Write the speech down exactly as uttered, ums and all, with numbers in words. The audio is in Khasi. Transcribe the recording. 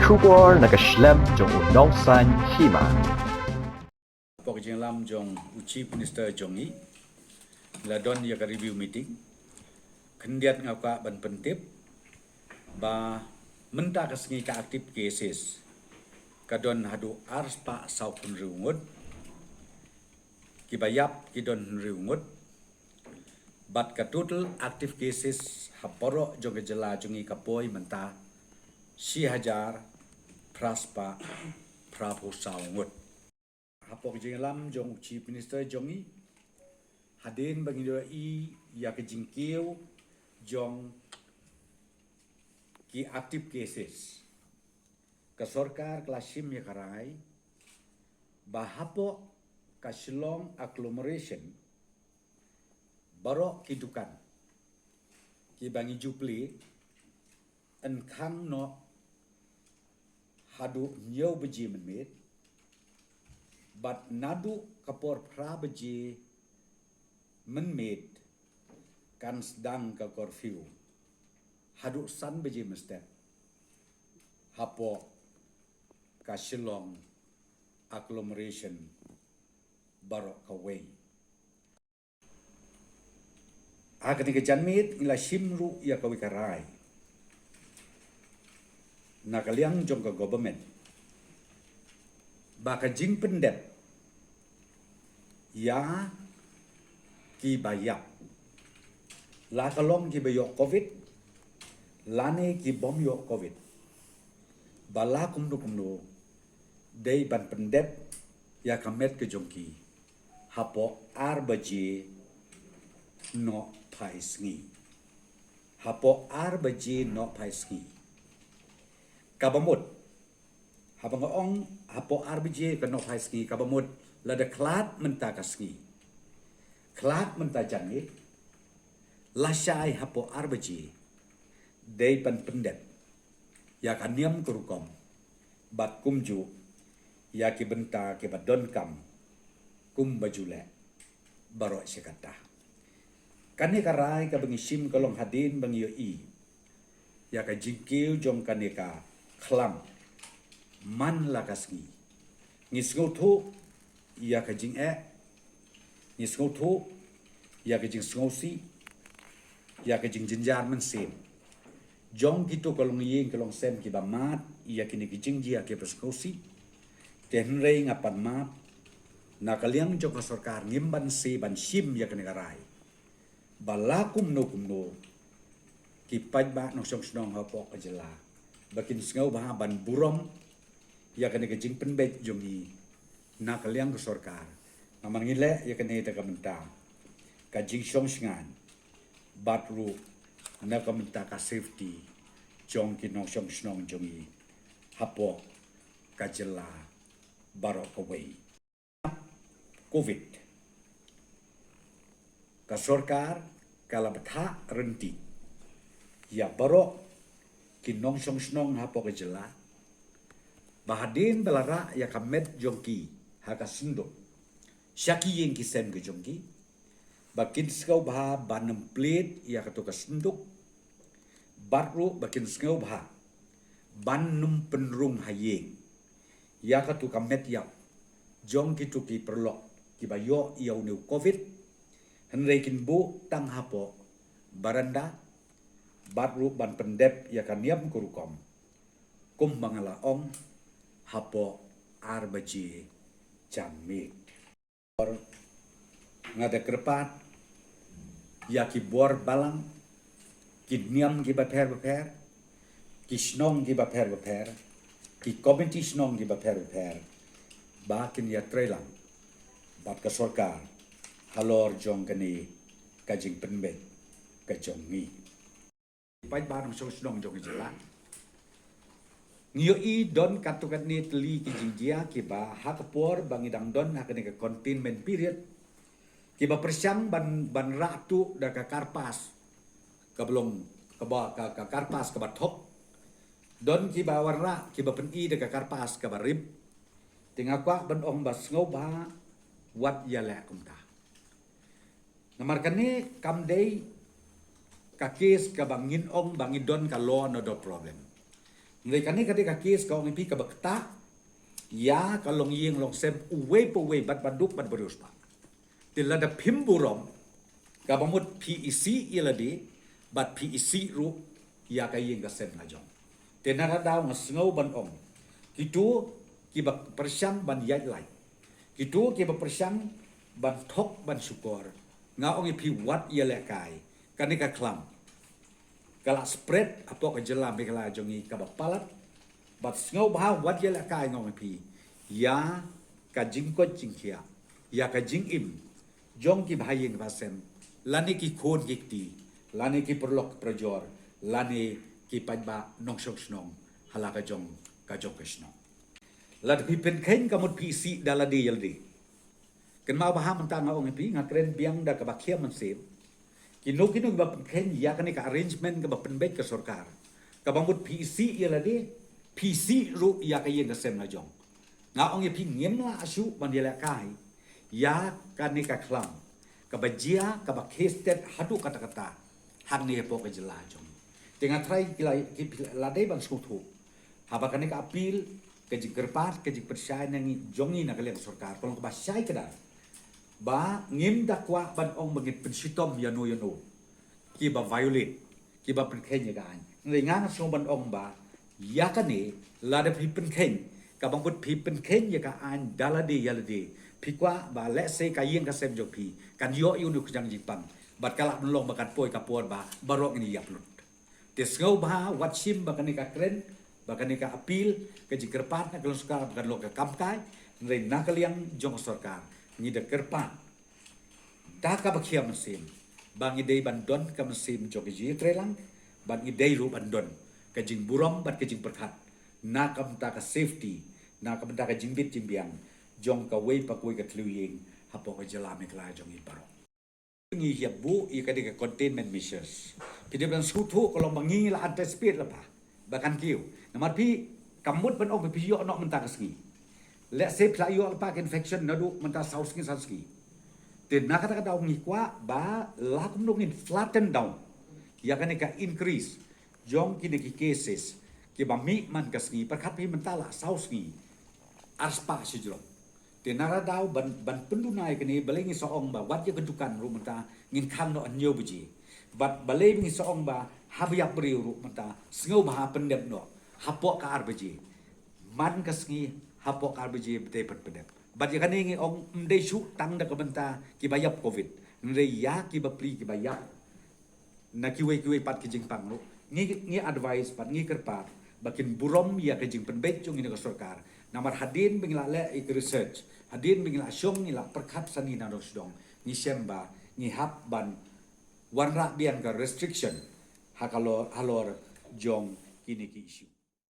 Khubor na ka shlem jong u nongsan hima. Pok jinglam jong u Chief Minister jong i la don ïa ka review meeting. Khyndiat nga kwah ban pyntip ba mynta ka sngi ka active cases ka don haduh arspah saw phew ngut, kiba ïap ki don hynriew ngut, bad ka total active cases ha baroh jong ka jylla jong i ka poi mynta shi hajar phra spah phra phew saw ngut. Hapoh ka jinglam jong u Chief Minister jong i, hadien ba ngi ïohi ïa ka jingkiew jong ki active cases, ka sorkar ka la shim ïa ka rai ba hapoh ka Shillong agglomeration, baroh ki dukan kiba ngi ju plie yn khang noh haduh hynñiew baje mynmiet, bad naduh ka por phra baje mynmiet kan sdang ka curfew haduh san baje mynstep hapoh ka Shillong agglomeration baroh kawei. Ha kane ka janmiet ngi la shim ruh ïa kawei ka rai na ka liang jong ka government ba ka jingpyndep ïa kiba ïap, la ka long kiba ïoh covid lane ki bym ïoh covid, ba la kumno kumno dei ban pyndep ïa ka met ka jong ki hapoh ar baje nohphai sngi. Hapoh ar baje nohphai sngi. Kaba mut, haba nga ong hapoh ar baje ka nohphai sngi, kaba mut lada khlad mynta ka sngi, khlad mynta janmiet, lashai hapoh ar baje dei ban pyndep ïa ka niam ka rukom bad kumjuh ïa ki bynta kiba donkam kumba ju leh baroh shi katta. Kane ka rai kaba ngi shim ka long hadien ba ngi ïohi ïa ka jingkiew jong kane ka khlam man la ka sngi. Ngi sngewthuh ïa ka jingeh, ngi sngewthuh ïa ka jingsngewsih, ïa ka jingjynjar mynsiem jong kito ka longïing ka longsem kiba mad ïa kine ki jingjia kiba sngewsih. Te hynrei nga pan map na ka liang jong ka sorkar ngim banse ban shim ïa kane ka rai ba la kumno kumno ki paidbah nongshong shnong hapoh ka jylla ba kin sngewbha ban burom ïa kane ka jingpynbeit jong i na ka liang ka sorkar. Namar ngi leh ïa kane da ka bynta ka jingshong shngaiñ bad ruh na ka bynta ka safety jong ki nongshong shnong jong i hapoh ka jylla baroh kawei. Covid, ka sorkar ka la bthah ryntih ïa baroh ki nongshong shnong hapoh ka jylla ba hadien ba la rah ïa ka met jong ki ha ka synduk sha ki ïing ki sem ki jong ki, ba kin sngewbha ban nym plie ïa kato ka synduk bad ruh ba kin sngewbha ban nym pynrung ha ïing ïa kato ka met ïap jong kito ki paralok kiba ïoh ïa une u covid. Hynrei kin buh tang hapoh baranda bad ruh ban pyndep ïa ka niam ka rukom kumba nga la ong hapoh ar baje janmiet. Nga da kyrpad ïa ki bor balang, ki niam kiba pher bapher, ki shnong kiba pher bapher, ki komiti shnong kiba pher bapher ba kin ïatreilang bad ka sorkar halor jong kane ka jingpynbeit ka jong ngi. Paidbah nongshong shnong jong ka jylla, ngi ïohi don katto katne tylli ki jingjia kiba ha ka por ba ngi dang don ha kane ka containment period kiba pyrshang ban, ban rah tuh da ka karpas kaba long, kaba, ka, ka karpas kaba thok. Don kiba wanrah kiba pyni da ka karpas kaba rip. Te nga kwah ban ong ba sngewbha wat ïaleh kumta. Namar kane kam dei ka case kaba ngin ong ba ngi don ka law and order problem. Hynrei kane ka dei ka case ka ong ïa phi kaba ktah ïa ka longïing longsem uwei pa uwei, bad baduk bad briew spah. Te lada phim burom, kaba mut phi isih ïa lade bad phi isih ruh ïa ka ïing ka sem la jong. Te na kata ka daw nga sngew ban ong, kito kiba pyrshang ban ïaid lai, kito kiba pyrshang ban thok ban shukor, nga ong ïa phi wat ïalehkai. Kane ka khlam ka la spread hapoh ka jylla Meghalaya jong ngi kaba palat. Bad sngewbha wat ïalehkai, nga ong ïa phi, ïa ka jingkoit jingkhiah, ïa ka jingim jong ki bahaïing bahasem, lane ki khun ki kti, lane ki paralok parajor, lane ki paidbah nongshong shnong ha la ka jong ka jong ka shnong. Lada phi pynkheiñ, ka mut phi isih da lade ïa lade. Kynmaw bha mynta nga ong ïa phi, nga kren biang da kaba khia mynsiem. Kino kino kiba pynkheiñ ïa kane ka arrangement kaba pynbeit ka sorkar, kaba mut phi isih ïa lade, phi isih ruh ïa ka ïing ka sem la jong, nga ong ïa phi, ngim lah shuh ban ïalehkai ïa kane ka khlam kaba jia, kaba khie stet haduh katta katta hangne hapoh ka jylla jong ngi. Te nga trai ki la, ki la dei ban sngewthuh, haba kane ka appeal, ka jingkyrpad, ka jingpynshai na ngi jong ngi na ka liang sorkar, ka long kaba shai kdar, ba ngim da kwah ban ong ba ngin pynshitom ïano ïano kiba violate, kiba pynkheiñ ïa ka aiñ. Hynrei nga nga sngew ban ong ba ïa kane, lada phi pynkheiñ, kaba mut phi pynkheiñ ïa ka aiñ da lade ïa lade, phi kwah ba, let's say, ka ïing ka sem jong phi kan ïoh ïa une u khñiang jingpang, bad ka lah ban long ba kan poi ka por ba baroh ngin ïap lut. Te sngewbha wat shim ba kane ka kren, ba kane ka appeal, ka jingkyrpad na ka liang sorkar ba kan long ka kam kai. Hynrei na ka liang jong ka sorkar, ngi da kyrpad da kaba khia mynsiem ba ngi dei ban don ka mynsiem jong ka jingïatreilang, bad ngi dei ruh ban don ka jingburom bad ka jingpyrkhat na ka bynta ka safety, na ka bynta ka jingbit jingbiang jong kawei pa kawei ka thliew ïing hapoh ka jylla Meghalaya jong ngi baroh. Ngi ïa buh ïa ka dei ka containment measures. Phi dei ban sngewthuh, ka long ba ngi la anticipate lypa ba kan kiew. Namar phi, ka mut ban ong ba phi ïoh noh mynta ka sngi, let's say phi la ïoh lypa ka infection naduh mynta saw sngi san sngi. Te na kata ka daw ngi kwah ba la kumno ngin flatten down ïa kane ka increase jong kine ki cases kiba mih man ka sngi. Pyrkhat phi mynta la saw sngi arspah shajrong. Te na kata ka daw ban, ban pynduna ïa kane, balei ngi sa ong ba wat ïa ka dukan ruh mynta ngin khang noh hynñiew baje. Bad balei ngi sa ong ba haba ïap briew ruh mynta sngewbha pyndep noh hapoh ka ar baje. Man ka sngi hapoh ka ar baje ba dei ban pyndep. Bad ïa kane ngi ong ym dei shuh tang da ka bynta kiba ïap covid, hynrei ïa ki bapli kiba ïap na kiwei kiwei pat ki jingpang ruh, ngi, ngi advise bad ngi kyrpad ba kin burom ïa ka jingpynbeit jong ngi na ka sorkar. Namar hadien ba ngi la leh ïa ka research, hadien ba ngi la shong, ngi la pyrkhat sani na dong sdong, ngi shem ba ngi hap ban wanrah biang ka restriction ha ka lor, halor jong kine ki issue.